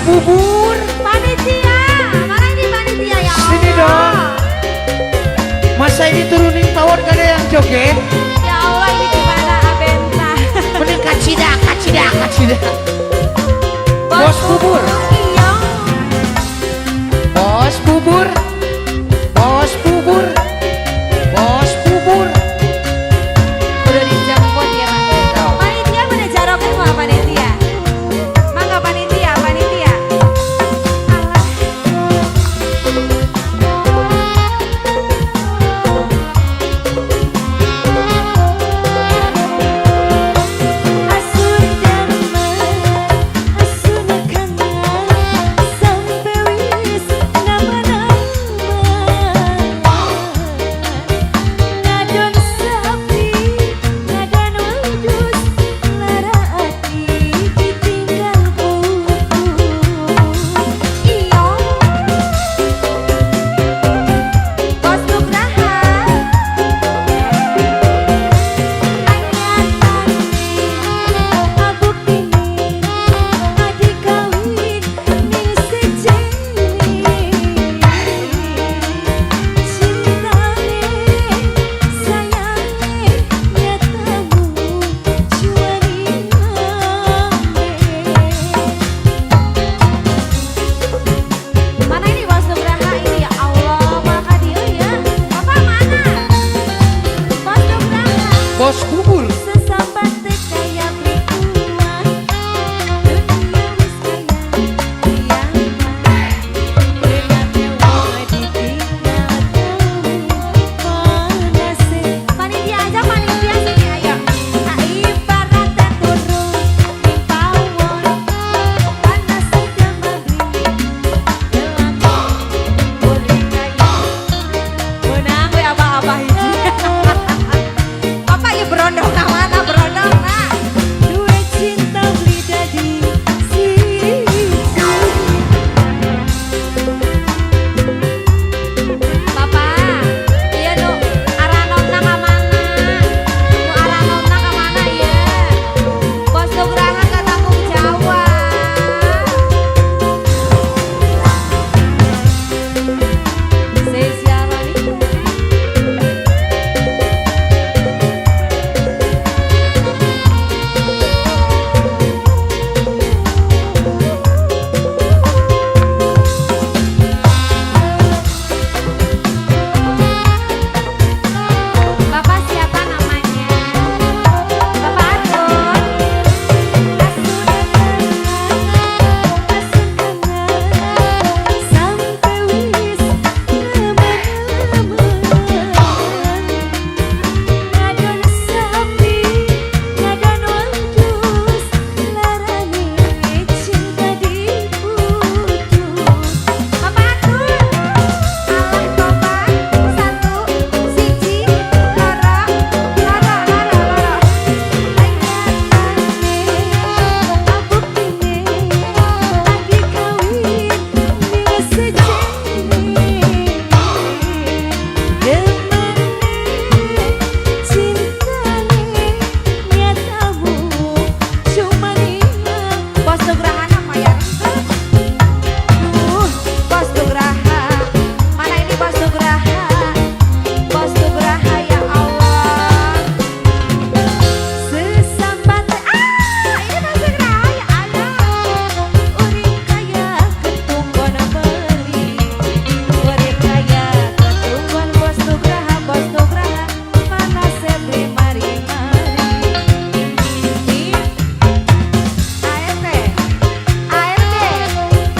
Bubur. Panitia, mana ini panitia ya Allah? Sini dong. Masa ini turunin pawon gak ada yang joget? Ya Allah, ini gimana Abenta? Mending kacida, kacida, kacida. Bos Bubur. Iya. Bos Bubur. Bos Bubur. Bos Bubur. Udah dijemput ya, Mas. Panitia pada jarokan mau panitia? Mangga panitia, panitia. Alah. Asun demen, asun kangen, sampai wis nama-nama. Ngadon sapi, ngadon wedus, lara ati ditinggal putus. Iya. Bos Nugraha. Anyatane buktine adi kawin ning sejene, cintane sayange nyatamu cuwani ame. Mana ini Bos Nugraha ini ya Allah, maka dia ya. Bapak mana? Bos Nugraha. Bos Bubur. Sesambate kaya beli kuat, dunia wis kaya kiamat. Enake wae ditinggal telu, panase. Panitia aja, panitia sini ayo. Ibarat turu ning pawon, panas demam beli Boleh kaya. Menang we apa-apa hiji. Bapak ya berondong ka mana berondong nah. Duwe cinta beli dadi siji. Bapak, iya nu aranomna ka mana? Nu aranomna ka mana ieu? Bos Nugraha gak tanggung jawab. Spesial wanita. Bapak siapa namanya? Bapak Atun. Asun kangen, asun kangen, sampai wis nemen-nemen. Ngadon sapi, ngadon wedus, larane cinta diputus. Bapak Atun. Alah bapak, satu, siji, loro, loro, loro, loro. Anyatane buktine adi kawin ning sejene, demene cintane nyatamu cuma Bos Nugraha nama ya. Duh, Bos Nugraha. Mana ini Bos Nugraha? Bos Nugraha ya Allah. Sesambat. Ah, ini Bos Nugraha ya Allah. Urip kaya ketunggon beli, urip kaya ketunggon. Bos Nugraha, Bos Nugraha, mana sebeli mari-mari. ART, ART,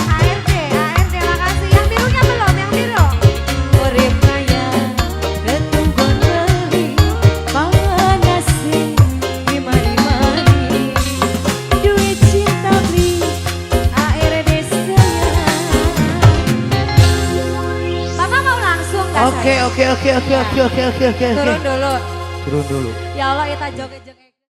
ART, ART, makasih. Yang birunya belum, yang biru. Urip kaya ketunggon beli, panase di mari-mari, duwe cinta beli ARD sayang. Bapak mau langsung nggak Oke, saya? oke, oke, oke, oke, oke, oke, oke, oke. Turun dulu. Turun dulu. Ya Allah, kita joget-joget.